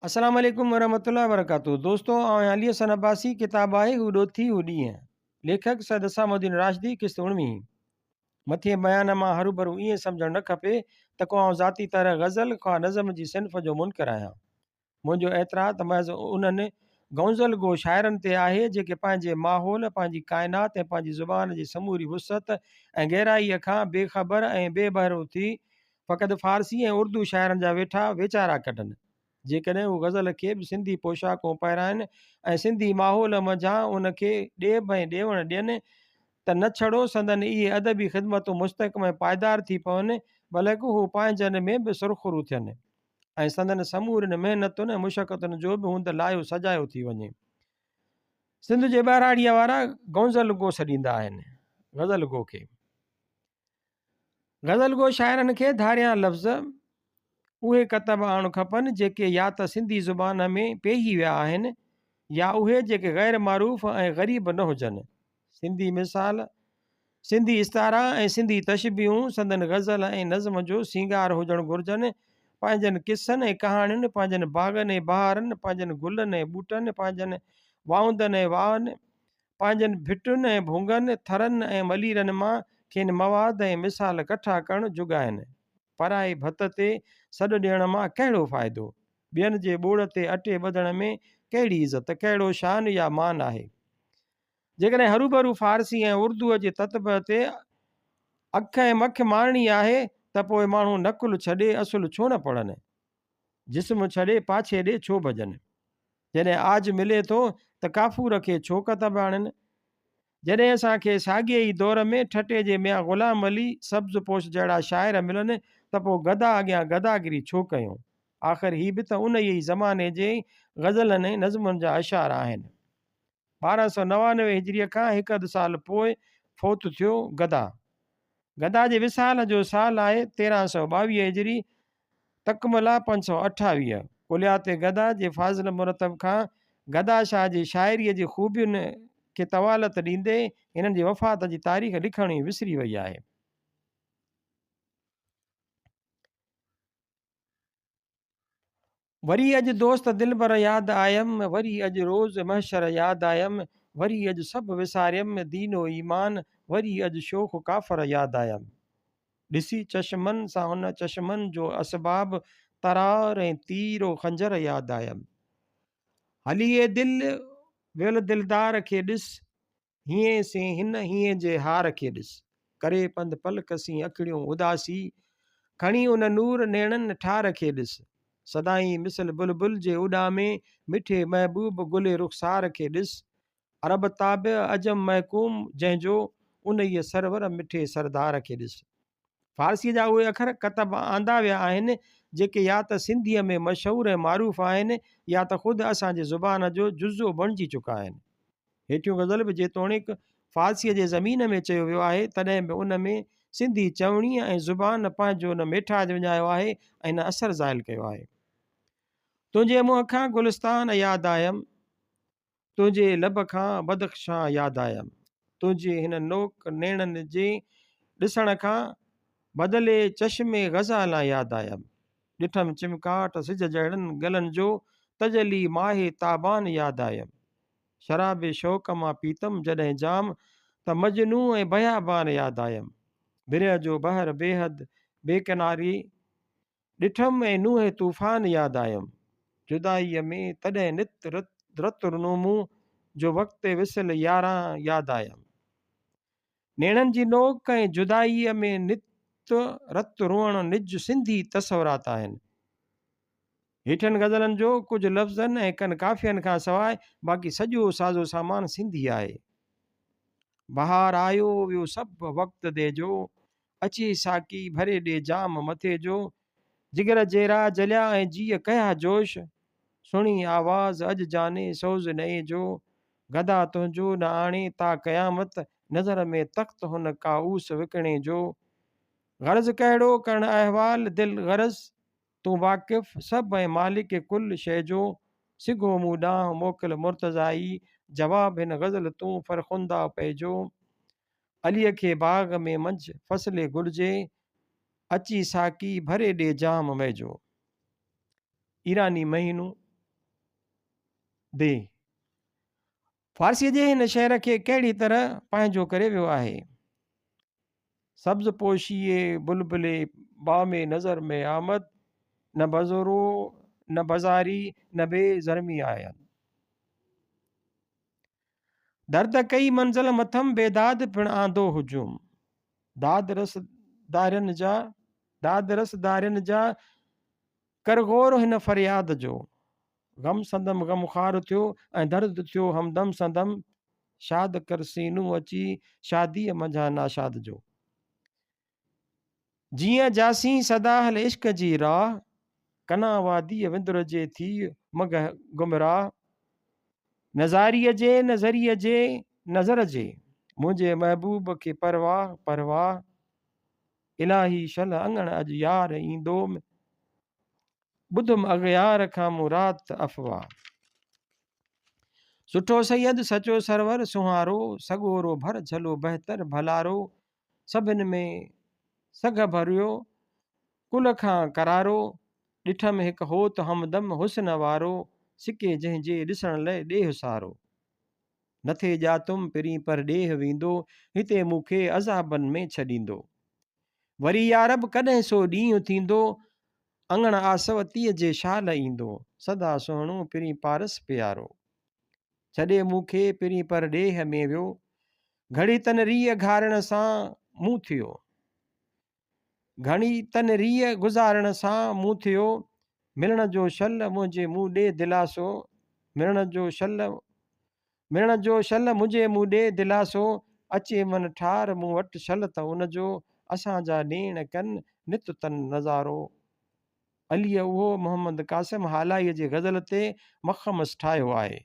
السلام عليڪم ورحمة الله وبرڪاته دوستو آئون آهيان علي حسن عباسي ڪتاب آهي هو ڏوٿي هو ڏينهن ليکڪ سيد اسام الدين راشدي قسط اڻويهين مٿين بيان مان هروڀرو ائين سمجهڻ نه کپي ته ڪو آئون ذاتي طرح غزل خواه نظم جي صنف جو منڪر آهيان منهنجو اعتراض ته محض انهن غونزل گو شاعرن تي آهي جيڪي پنهنجي ماحول پنهنجي ڪائنات ۽ پنهنجي زبان جي سموري وسعت ۽ گهرائيء کان بي خبر ۽ بي بهرو ٿي فقط فارسي ۽ اردو شاعرن جا ويٺا ويچارا ڪڍن. جيڪڏهن هو غزل کي به سنڌي پوشاڪون پهرائن ۽ سنڌي ماحول منجهان ان کي ڏيڀ ۽ ڏيوڻ ڏين ته نه ڇڙو سندن اهي ادبي خدمتون مستحڪم ۽ پائيدار ٿي پون بلڪ هو پنهنجن ۾ به سرخرو ٿين ۽ سندن سمورين محنتن ۽ مشقتن جو به هوند لايو سجايو ٿي وڃي. سنڌ جي ٻهراڙيء وارا غونزل گو سڏيندا آهن غزل گو کي. غزل گو شاعرن کي ڌاريان لفظ اهي ڪتب آڻڻ کپن جيڪي يا ته سنڌي زبان ۾ پيهي ويا آهن يا اهي جيڪي غير معروف ۽ غريب نه هجن. سنڌي مثال، سنڌي استعارا ۽ سنڌي تشبيهون سندن غزل ۽ نظم جو سينگار هجڻ گهرجن. پنهنجن قصن ۽ ڪهاڻين، پنهنجن باغن ۽ بهارن، پنهنجن گلن ۽ ٻوٽن، پنهنجن واهوندن ۽ واهن، پنهنجن ڀٽن ۽ ڀونگن، ٿرن ۽ مليرن مان کين مواد ۽ مثال ڪٺا ڪرڻ جڳائن. پرائي ڀت تي سڏ ڏيڻ مان ڪهڙو فائدو؟ ٻين جي ٻوڙ تي اٽي ٻڌڻ ۾ ڪهڙي عزت، ڪهڙو شان يا مان آهي؟ جيڪڏهن هروڀرو فارسي ۽ اردوء جي تتبع تي اک ۽ مک مارڻي آهي ته پوء ماڻهو نقل ڇڏي اصل ڇو نه پڙهن؟ جسم ڇڏي پاڇي ڏي ڇو ڀڄن؟ جڏهن عاج ملي ٿو ته ڪافور کي ڇو ڪتب آڻين؟ جڏهن اسان کي ساڳئي ئي دور ۾ ٺٽي جي ميان غلام علي سبز پوش جهڙا شاعر ملن ته پوء گدا اڳيان گداگري ڇو ڪيون؟ آخر هي به ته انهيء ئي زماني جي غزلن ۽ نظمن جا اشعار آهن. 1299 هجريء کان هڪ اڌ سال پوء فوت ٿيو. گدا گدا جي وصال جو سال آهي 1322 هجري، تڪمله 528. ڪليات گدا جي فاضل مرتب کان گدا شاهه جي شاعريء جي خوبين کي طوالت ڏيندي هنن جي وفات جي تاريخ لکڻ ئي وسري وئي آهي. وري اڄ دوست دلبر ياد آيم، وري اڄ روز محشر ياد آيم، وري اڄ سڀ وساريم دين و ايمان، وري اڄ شوخ ڪافر ياد آيم. ڏسي چشمن سان ان چشمن جو اسباب، ترار ۽ تير و خنجر ياد آيم. هلي اي دل ويل دلدار کي ڏس، هينئين سين هن هينئين جي هار کي ڏس. ڪري پنڌ پلڪ سين اکڙيون اداسي، کڻي ان نور نيڻن ٺار کي ڏس. سدائين مثل بلبل جي اڏامي، مٺي محبوب گل رخسار کي ڏس. عرب تابع عجم محڪوم جنهن جو، انهيء سرور مٺي سردار کي ڏس. فارسيء جا اهي اکر ڪتب آندا ويا آهن، جيڪي يا ته سنڌيء ۾ مشهور ۽ معروف آهن يا ته خود اسان جي زبان جو جزو بڻجي چڪا آهن. هيٺيون غزل به جيتوڻيڪ فارسيء جي زمين ۾ چيو ويو آهي، تڏهن به ان ۾ سنڌي چوڻيء ۽ زبان پنهنجو نه ميٺاج وڃايو آهي ۽ نه اثر زائل ڪيو آهي. تنهنجي منهن کان گلستان ياد آيم، تنهنجي لب کان بدخشان ياد آيم، تنهنجي هن نوڪ نيڻن جي ڏسڻ کان بدلي چشم غزالان ياد آيم، ڏٺم چمڪاٽ سج جهڙن ڳلن جو تجلي ماهه تابان ياد آيم. شراب شوق مان پيتم جڏهن جام، ته مجنون ۽ بيابان ياد آيم. برهه جو بحر بيحد بي ڪناري ڏٺم ۽ نوح طوفان ياد آيم. جدائيء ۾ تڏهن نت رت رنو مون، جو وقت وصل ياران ياد آيم. نيڻن جي نوڪ ۽ جدائيء ۾ نت رت روئڻ نج سنڌي تصورات آهن. هيٺين غزلن جو ڪجهه لفظن ۽ ڪن قافين کان سواء باقي سڄو سازو سامان سنڌي آهي. بهار آيو ويو سڀ وقت the جو، اچي ساقي ڀري ڏي جام مٿي جو، جگر جيرا جليا ۽ جيء ڪيا جوش، سڻي آواز اڄ جاني سوز نئي جو، گدا تنهنجو نه آڻي تا قيامت، نظر ۾ تخت هن ڪائوس وڪڻي جو، غرض ڪهڙو ڪرڻ احوال دل غرض، تون واقف سڀ ۽ مالڪ ڪل شيء جو، سگهو مون ڏانهن موڪل مرتضائي، جواب هن غزل تون فرخنده پئي جو. عليء کي باغ ۾ منجهه فصل گل جي، اچي ساقي ڀري ڏي جام مئي جو. ايراني مهينو The. فارسيء جي هن شعر کي ڪهڙي طرح پنهنجو ڪري ويو آهي. سبز پوشيء بلبلي بام نظر ۾ آمد، نه بزرو نه بزاري نه بي زرمي آيد. درد ڪئي منزل مٿم بيداد پڻ آندو هجوم. داد رس دارين جا داد رس دارين جا ڪر غور هن فرياد جو. غم سندم غمخوار ٿيو ۽ درد ٿيو همدم سندم. شاد ڪر سينو اچي شاديء منجهان ناشاد جو. جيئن جاسين سدا هل عشق جي راهه. ڪنا واديء وندر جي ٿي مگهه گمراهه. نه زاريء جي نه ذريء جي نظر جي. منهنجي محبوب کي پرواهه پرواهه. الاهي شل اڱڻ اڄ يار ايندوم، ٻڌم اغيار کان مون رات افواهه. سٺو سيد سچو سرور سونهارو، سڳورو ڀر جهلو بهتر ڀلارو، سڀن ۾ سگهه ڀريو ڪل کان قرارو، ڏٺم هڪ هوت همدم حسن وارو، سڪي جنهن جي ڏسڻ لئه ڏيهه سارو. نٿي ڄاتم پرين پرڏيهه ويندو، هتي مون کي عذابن ۾ ڇڏيندو. وري يارب ڪڏهن سو ڏينهن ٿيندو، اڱڻ آسوتيء جي شال ايندو. سدا سهڻو پرين پارس پيارو. ڇڏي مون کي پرين پرڏيهه ۾ ويو، گهڙي تن ريء گهارڻ سان مون ٿيو. گهڻي تن ريء گذارڻ سان مون ٿيو، ملڻ جو شل منهنجي مون ڏي دلاسو، ملڻ جو شل ملڻ جو شل منهنجي مون ڏي دلاسو، اچي من ٺار مون وٽ شل ته ان جو، اسان جا نيڻ ڪن نت تن نظارو. عليء اهو محمد قاسم هالائيء جي غزل تي مخمس ٺاهيو آهي.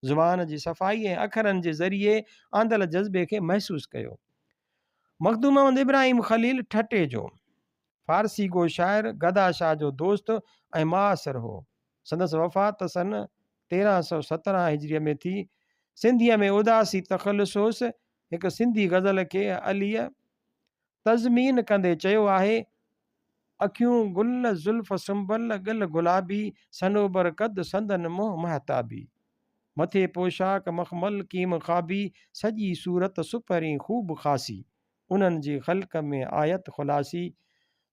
زبان جي صفائي ۽ اکرن جي ذريعي آندل جذبي کي محسوس ڪيو. مخدوم محمد ابراهيم خليل ٺٽي جو فارسي گو شاعر، گدا شاهه جو دوست ۽ معاصر هو. سندس وفات سن 1317 هجريء ۾ ٿي. سنڌيء ۾ اداسي تخلص هوس. هڪ سنڌي غزل کي عليء تضمين ڪندي چيو آهي، اکيون گل، زلف سنبل، ڳل گلابي، صنوبر قد، سندن منهن مهتابي. مٿي پوشاڪ مخمل ڪيم خوابي، سڄي صورت سپرين خوب خاصي. انهن جي خلق ۾ آيت خلاصي.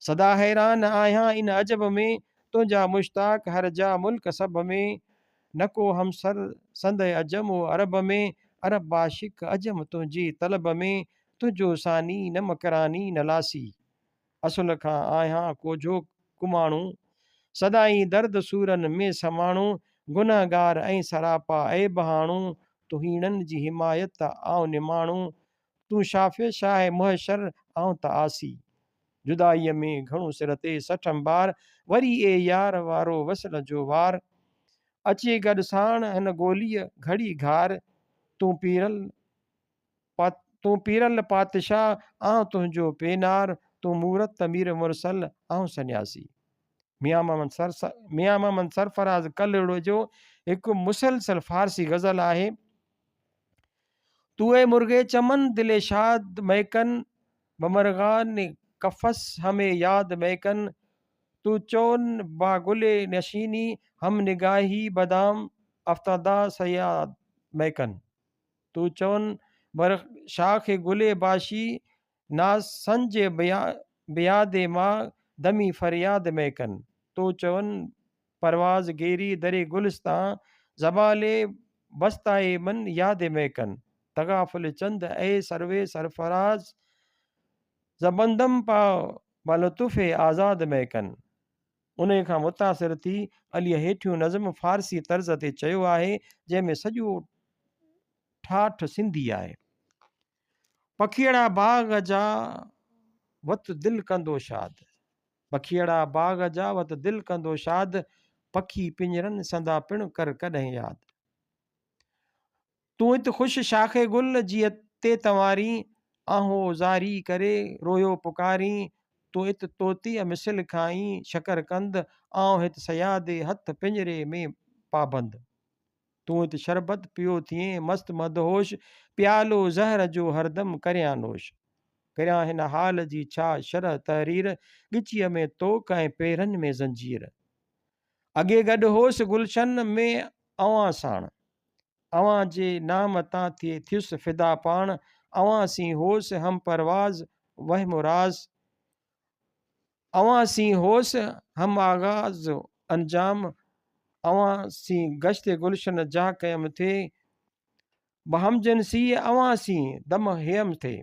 سدا حيران آهيان ان عجب ۾، تنهنجا مشتاق هر جا ملڪ سڀ ۾. نه ڪو همسر سندء عجم و عرب ۾، عرب عاشق عجم تنهنجي طلب ۾. تنهنجو ثاني نه مڪراني نه لاسي. اصل کان آهيان ڪوجهو ڪماڻو. سدائين درد سورن ۾ سماڻو. گنهگار ۽ سراپا عيب هاڻو. تون هيڻن جي حمايت آئون نماڻو. تون شافع شاهه محشر آئون ته عاصي. جدائيء ۾ گهڻو سر تي سٺم بار. وري اي يار وارو وصل جو وار. اچي گڏ ساڻ هن گوليء گهڙي گهار. تون پيرل تون پيرل پاتشاهه، آئون تنهنجو پينار، تون مورت مير مرسل، آئون سنياسي. ميان محمد ميان محمد سرفراز ڪلهوڙو جو هڪ مسلسل فارسي غزل آهي. تو اي مرغ چمن دل شاد ميڪن، بمرغان قفس همي ياد ميڪن، تو چون با گل نشيني هم نگاهي بدام افتاده صياد ميڪن. تو چون بر شاخ گل باشي ناسنج بياد ما دمي فرياد ميڪن تو چون پرواز گيري در گلستان زبال بستائي من ياد ميڪن تغافل چند اي سروي سرفراز زبندم پا بلطف آزاد ميڪن. انهيء کان متاثر ٿي عليء هيٺيون نظم فارسي طرز تي چيو آهي، جنهن ۾ سڄو ٺاٺ سنڌي آهي. پکيئڙا باغ جا وت دل ڪندو شاد. پکيئڙا باغ جا وت دل ڪندو شاد، پکي پڃرن سندا پڻ ڪر ڪڏهن ياد. تون ات خوش شاخ گل جيء تي تنوارين، آهون زاري ڪري رويو پڪارين، تون ات طوطيء مثل کائين شڪرقند، آئون هت صيادي هٿ پڃري ۾ پابند. تون ات شربت پيو ٿئين مست مدهوش، پيالو زهر جو هردم ڪريان نوش. ڪريان هن حال جي ڇا شرح تحرير، ڳچيء ۾ طوق ۽ پيرن ۾ زنجير. اڳي گڏ هوس گلشن ۾ اوهان ساڻ. اوهان جي نام تان ٿئي ٿيس فدا پاڻ، اوهان سين هوس هم پرواز وهم و راز. اوهان سين هوس هم آغاز و انجام، اوهان سين گشت گلشن جا ڪيم ٿئي، بهمجنسيء اوهان سين دم هيم ٿئي.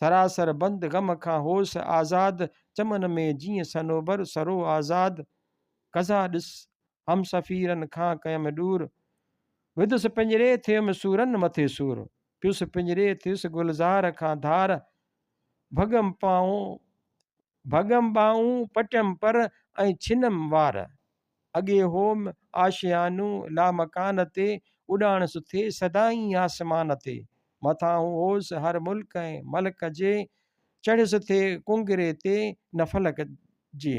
سراسر بند غم کان هوس آزاد، چمن ۾ جيئن صنوبر سرو آزاد. قضا ڏس هم سفيرن کان ڪيم ڏور، وڌس پڃري ٿيم سورن مٿي سور. پيس پڃري ٿيس گلزار کان ڌار، ڀڳم پانئون ڀڳم ٻانهون پٽيم پر ۽ ڇنم وار. اڳي هوم آشيانو لامڪان تي، اڏاڻس ٿئي سدائين آسمان تي. مٿانهون هوس هر ملڪ ۽ ملڪ جي، چڙهيس ٿئي ڪنگري تي نه فلڪ جي.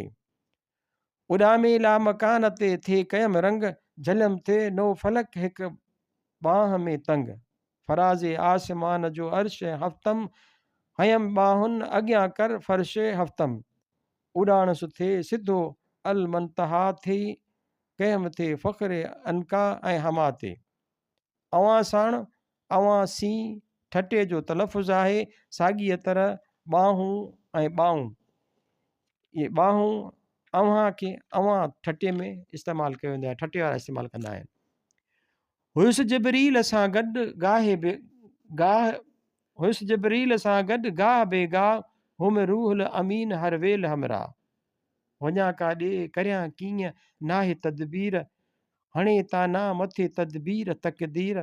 اڏامي لامڪان تي ٿئي ڪيم رنگ، جهليم ٿئي نو فلڪ هڪ ٻانهن ۾ تنگ. فراز آسمان جو عرش هفتم، هنيم ٻانهن اڳيان ڪر فرش هفتم. اڏاڻس ٿئي سڌو المنتها ٿئي، ڪيم ٿئي فخر عنقا ۽ هما تي. اوهان ساڻ، اوهان سين، ٺٽي جو تلفظ آهي، ساڳيء طرح ٻانهون ۽ ٻانهون. اهي ٻانهون اوهان کي اوهان ٺٽي ۾ استعمال ڪيو ويندو آهي، ٺٽي وارا استعمال ڪندا آهن. هيس جبريل سان گڏ گاهي به گاهه هيس جبريل سان گڏ گاهه بي گاهه هم روح الامين هر ويل همراهه. وڃان ڪاڏي ڪريان ڪيئن ناهي تدبير هڻي طعنا مٿي تدبير تقدير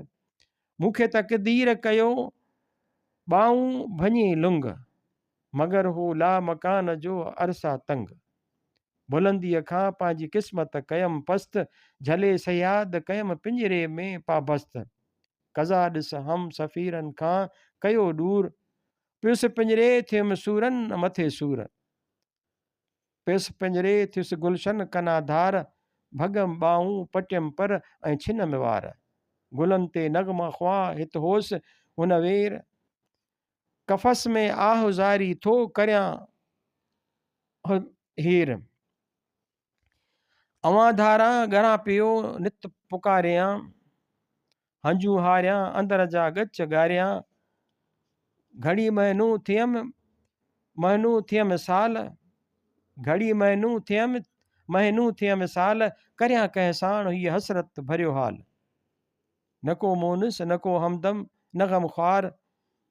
مون کي تقدير ڪيو ٻانهون ڀڃي لنگ مگر هو لا مڪان جو عرصه تنگ. بلنديء کان پنهنجي قسمت ڪيم پست، جهلي صياد ڪيم پڃري ۾ پابست. قضا ڏس هم سفيرن کان ڪيو ڏور، پيس پڃري ٿيم سورن مٿي سور. پيس پڃري ٿيس گلشن ڪنا ڌار، ڀڳم ٻانهون پٽيم پر ۽ ڇنم وار. گلن تي نغمه خوان هت هوس هن وير، قفس ۾ آه زاري ٿو ڪريان هير. اوهان ڌاران ڳران پيو نت پڪاريان، هنجون هاريان اندر جا ڳچ ڳاريان. گهڙي مهينو ٿيم مهينو ٿيم سال، گهڙي مهينو ٿيم مهينو ٿيم سال، ڪريان ڪنهن ساڻ هيء حسرت ڀريو حال. نه ڪو مونس، نه ڪو همدم، نه غمخوار،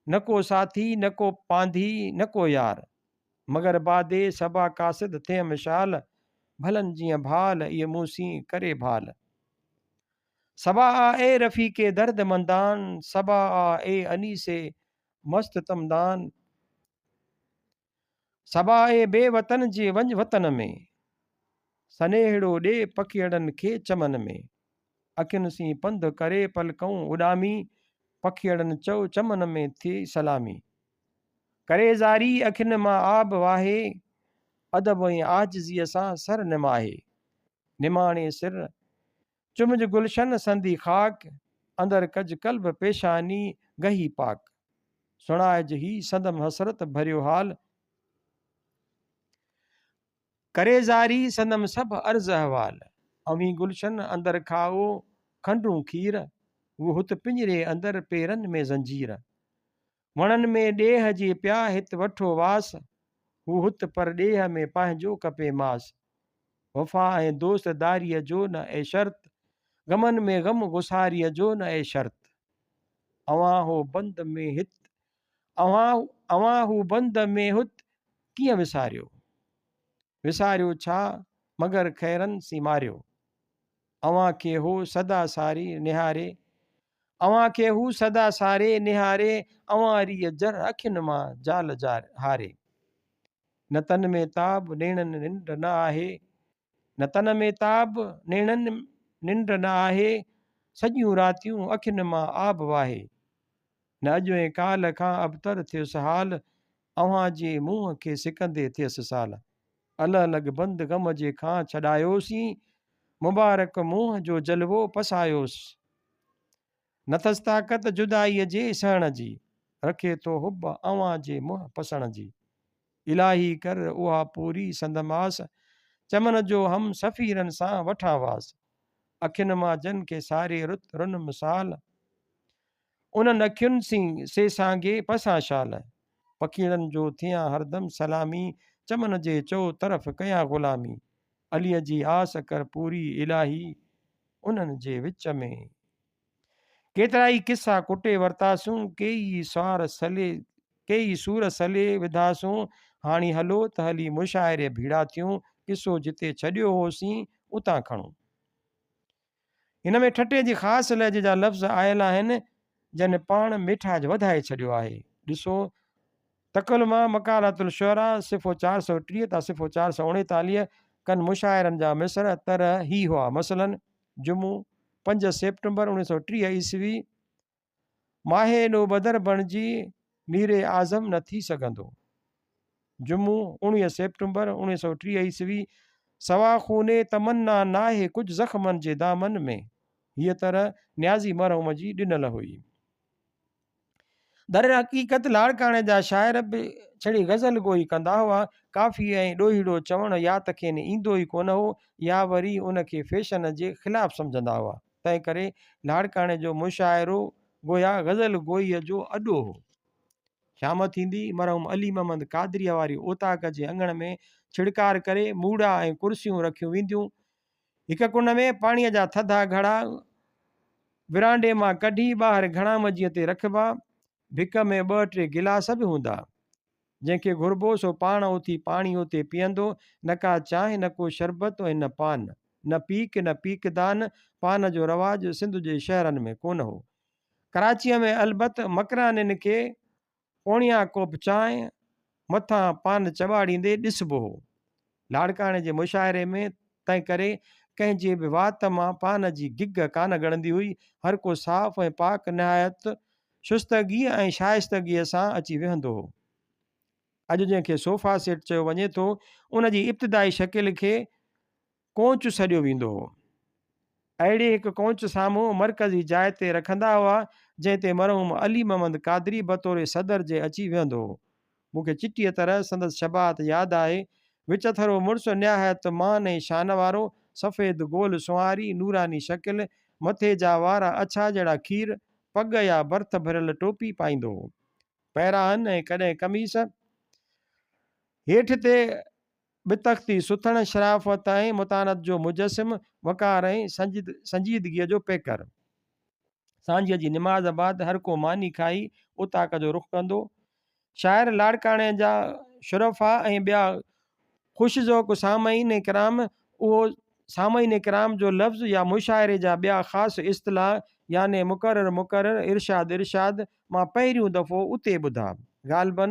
نه ڪو ساٿي، نه ڪو پانڌي، نه ڪو يار. مگر بادي صبا قاصد ٿيم شال، ڀلن جيئن ڀال، ايء مون سين ڪري ڀال. صبا آ اي رفيق درد مندان، صبا آ اي انيس مست تمدان، صبا اي بي وطن جي وڃ وطن ۾، سنيهڙو ڏي پکيئڙن کي چمن ۾. اکين سين پنڌ ڪري پلڪئون اڏامي، پکيئڙن چئو چمن ۾ ٿئي سلامي. ڪري زاري اکين مان آب واهي، ادب ۽ عاجزيء سان سر نماهي. نماڻي سر چمج گلشن سندي خاڪ، اندر ڪج قلب پيشاني گهي پاڪ. سڻائج هي سندم حسرت ڀريو حال، ڪري زاري سندم سڀ عرض احوال. اوهين گلشن اندر کائو کنڊون کير، هو هت پڃري اندر پيرن ۾ زنجير. وڻن ۾ ڏيهه جي پيا هت وٺو واس، هو هت پرڏيهه ۾ پنهنجو ڪپي ماس. وفا ۽ دوست داريء جو نه اي شرط، غمن ۾ غم غساريء جو نه اي شرط. اوهان هو بند ۾ هت، اوهان اوهان هو بند ۾ هت ڪيئن وساريو. وساريو ڇا مگر خيرن سين ماريو. اوهان کي هو سدا ساري نهاري، اوهان کي هو سدا ساري نهاري، اوهان ريء جر اکين مان جال هاري. نه تن ۾ تاب نيڻن ننڊ نه آهي، نه تن ۾ تاب نيڻن ننڊ نه آهي، سڄيون راتيون اکين مان آب واهي. نه اڄ ۽ ڪالهه کان ابتر ٿيس حال، اوهان جي منهن کي سڪندي ٿيس سال. الهه لڳ بند غم جي کان ڇڏايوسين، مبارڪ منهن جو جلوو پسايوس. نٿس طاقت جدائيء جي سهڻ جي، رکي ٿو حب اوهان جي منهن پسڻ جي. الاهي ڪر اها پوري سندم آس، چمن جو هم سفيرن سان وٺان واس. اکين مان جن کي ساري رت رن مثال، انهن اکين سين سي سانگي پسان شال. پکيئڙن جو ٿيان هردم سلامي، چمن جي چئو طرف ڪيان غلامي. عليء جي آس ڪر پوري الاهي، انهن جي وچ ۾. ڪيترائي قصا ڪٽي ورتاسون، ڪيئي سار سلي ڪيئي سور سلي وڌاسون، هاڻي هلو ته هلي مشاعري ڀيڙا ٿيون، قصو جتي ڇڏيو هوسين، اتان کڻون. هن ۾ ٺٽي جي خاص لهجي جا لفظ آيل آهن، جن پاڻ ميٺاج وڌائي ڇڏيو آهي. ڏسو تڪلمه مقالات الشعراء صفحو 430 تان صفحو 439، ڪن مشاعرن جا مصرع طرح هي هئا، مثلاً، جمعو، 5 سيپٽمبر 1930 عيسوي، ماهه نو بدر بڻجي مير اعظم نه ٿي سگهندو. جمعو، 19 سيپٽمبر 1930 عيسوي، سوا خوني تمنا ناهي ڪجهه زخمن جي دامن ۾. هيء طرح نيازي مرحوم جي ڏنل هئي. درحقيقت لاڙڪاڻي جا شاعر به ڇڙي غزل گوئي ڪندا هئا. ڪافي ۽ ڏوهيڙو چوڻ يا ته کين ايندو ئي ڪونه هو يا وري ان کي فيشن جي خلاف سمجهندا هئا. تنهنڪري لاڙڪاڻي جو مشاعرو گويا غزل گوئيء جو اڏو هو. شام ٿيندي مرحوم علي محمد قادريء واري اوطاق جي اڱڻ ۾ ڇڙڪار ڪري موڙا ۽ ڪرسيون رکيون وينديون. هڪ ڪنڊ ۾ پاڻيء جا ٿڌا گهڙا ورانڊي مان ڪڍي ٻاهر گهڻامجيء تي رکبا. ڀڪ ۾ ٻه ٽي گلاس به هوندا. جنهن کي گهربو سو پاڻ اٿي پاڻي اتي پيئندو، نه ڪا چانهه، نه ڪو شربت ۽ نه پان. نه پيڪ نه پيڪدان، پان جو رواج سنڌ جي شهرن ۾ ڪونه هو. ڪراچيء ۾ البت مڪرانين کي پوڻيان ڪوپ چانهه مٿان پان چٻاڙيندي ڏسبو هو. لاڙڪاڻي جي مشاعري ۾ تنهنڪري ڪنهن جي به وات مان پان جي گگ ڪانه ڳڙندي هئي. هر ڪو صاف ۽ پاڪ نهايت شستگيء ۽ شائستگيء سان اچي ويهندو هو. اڄ جنهن کي صوفا سيٽ چيو وڃي ٿو، ان جي ابتدائي شڪل کي ڪونچ سڏيو ويندو هو. اهڙي هڪ ڪونچ سامهون مرڪزي جاء تي رکندا هئا، جنهن تي مرحوم علي محمد قادري بطور صدر جي اچي ويهندو هو. مون کي چٽيء طرح سندس شباهت ياد آهي. وچٿرو مڙس، نهايت مان ۽ شان وارو، سفيد گول سنواري، نوراني شڪل، مٿي جا وار اڇا جهڙا کير، پڳ يا برٿ ڀريل ٽوپي پائيندو هو. پيراهن ۽ ڪڏهن قميص هيٺ تي ٻه-تختي سٿڻ، شرافت ۽ متانت جو مجسم، وقار ۽ سنجيدگيء جو پيڪر. سانجهيء جي نماز بعد هر ڪو ماني کائي اوطاق جو رخ ڪندو. شاعر لاڙڪاڻي جا شرفاء ۽ ٻيا خوش ذوق سامعين ڪرام اهو سامعين ڪرام جو لفظ يا مشاعري جا ٻيا خاص اصطلاح يعني مقرر مقرر، ارشاد ارشاد مان پهريون دفعو اتي ٻڌا. غالباً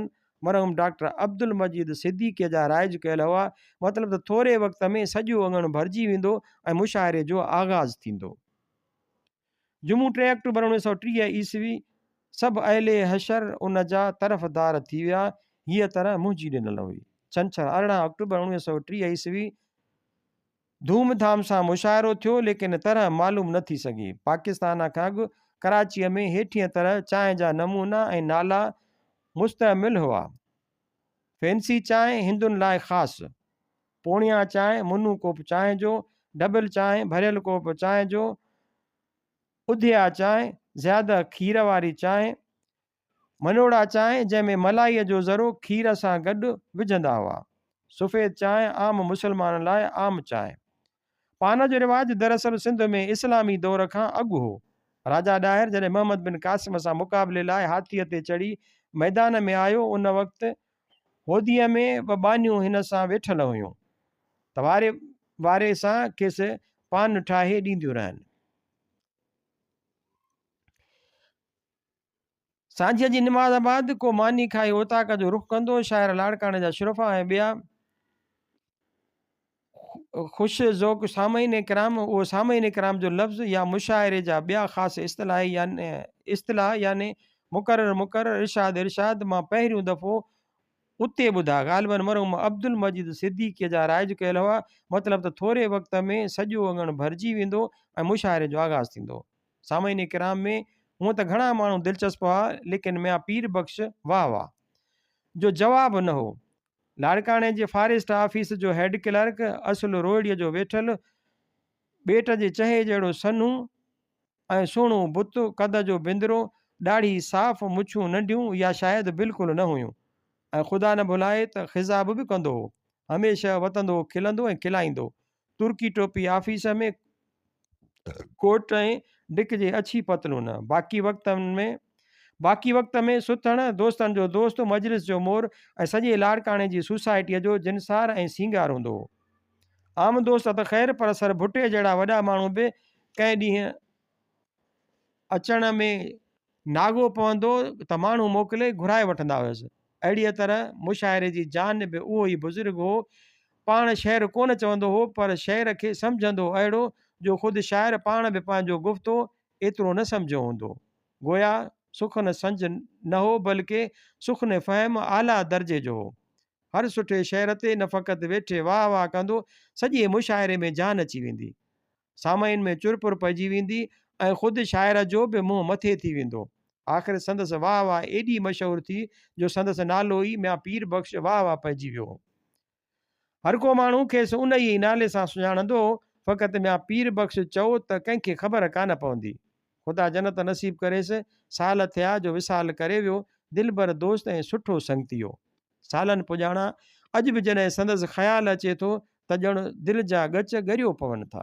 مرحوم ڊاڪٽر عبدالمجيد صديقيء جا رائج ڪيل هئا، مطلب ته ٿوري وقت ۾ سڄو اڱڻ ڀرجي ويندو ۽ مشاعري جو آغاز ٿيندو. جمعو 3 آڪٽوبر 1930 عيسوي، سڀ اهل حشر ان جا طرفدار ٿي ويا، هيء طرح منهنجي ڏنل هئي. ڇنڇر 18 آڪٽوبر 1930 عيسوي، ڌوم ڌام سان مشاعرو ٿيو ليڪن طرح معلوم نه ٿي سگهي. پاڪستان کان اڳ ڪراچيء ۾ هيٺينء طرح چانهه جا نمونا ۽ نالا مستعمل هئا. فينسي چانهه هندن لاء خاص، پوڻيان چانهه، منو ڪوپ چانهه جو، ڊبل چانهه، ڀريل ڪوپ چانهه جو، اڌيا چانهه، زياده کير واري چانهه، منوڙا چانهه جنهن ۾ ملائيء جو ذرو کير سان گڏ وجهندا هئا. سفيد چانهه عام مسلمانن لاء عام چانهه. پان جو رواج دراصل سنڌ ۾ اسلامي دور کان اڳ هو. راجا ڏاهر جڏهن محمد بن قاسم سان مقابلي لاء هاٿيء تي چڙهي ميدان ۾ آيو ان وقت هوديء ۾ ٻه ٻانهيون هن سان ويٺل هيون ته واري واري سان کيس پان ٺاهي ڏينديون رهن. سانجهيء جي نماز بعد ڪو ماني کائي اوطاق جو رخ ڪندو. شاعر لاڙڪاڻي جا شرفا ۽ ٻيا خوش ذوق سامعين ڪرام اهو سامعين ڪرام جو لفظ يا مشاعري جا ٻيا خاص اصطلاحي يعني اصطلاح يعني مقرر مقرر ارشاد ارشاد مان پهريون دفعو اتي ٻڌا. غالباً مرحوم عبدالمجيد صديقيء جا رائج ڪيل هئا. مطلب ته ٿوري وقت ۾ سڄو اڱڻ ڀرجي ويندو ۽ مشاعري جو آغاز ٿيندو. سامعين ڪرام ۾ هونء ته گهڻا ماڻهو دلچسپ هئا، ليڪن ميان پير بخش واهه واهه جو جواب نه هو. لاڙڪاڻي جي فاريسٽ آفيس جو هيڊ ڪلارڪ، اصل روهڙيء جو ويٺل، ٻيٽ جي چهي جهڙو سنهو ۽ سهڻو بت، قد جو بندرو، ڏاڙهي صاف، مڇون ننڍيون يا شايد بلڪل نه هيون ۽ خدا نه ڀلائي ته خضاب به ڪندو هو. هميشه وتندو کلندو ۽ کلائيندو. ترڪي ٽوپي آفيس ۾ ڪوٽ ۽ ڊڪ جي اڇي پتلون. باقي وقت ۾ باقي وقت ۾ سٿڻ، دوستن جو دوست، مجلس جو مور ۽ سڄي لاڙڪاڻي جي سوسائٽيء جو جنسار ۽ سينگار هوندو هو. عام دوست ته خير پر سر ڀٽي جهڙا وڏا ماڻهو به ڪنهن ڏينهن اچڻ ۾ ناغو پوندو ته ماڻهو موڪلي گهرائي وٺندا هيس. اهڙيء طرح مشاعري جي جان به اهو ئي بزرگ هو. پاڻ شعر ڪونه چوندو هو پر شعر کي سمجهندو اهڙو جو خود شاعر پاڻ به پنهنجو گفتو ايترو نه سمجهيو هوندو. گويا سخن سنج نه هو بلڪه سخن فهم اعليٰ درجي جو هو. هر سٺي شعر تي نه فقط ويٺي واهه واهه ڪندو، سڄي مشاعري ۾ جان اچي ويندي. سامعين ۾ چرپر پئجي ويندي ۽ خود شاعر جو به منهن مٿي ٿي ويندو. آخر سندس واهه واهه ايڏي مشهور ٿي جو سندس نالو ئي ميان پير بخش واهه واهه پئجي ويو هو. هر ڪو ماڻهو کيس انهيء ئي نالي سان سڃاڻندو هو، فقط ميان پير بخش چئو ته ڪنهن کي خبر ڪانه پوندي. خدا جنت نصيب ڪريس، سال ٿيا جو وصال ڪري ويو، دلبر دوست ۽ سٺو سنگتي هو. سالن پڄاڻان اڄ به جڏهن سندس خيال اچي ٿو ته ڄڻ دل جا ڳچ ڳريو پون ٿا.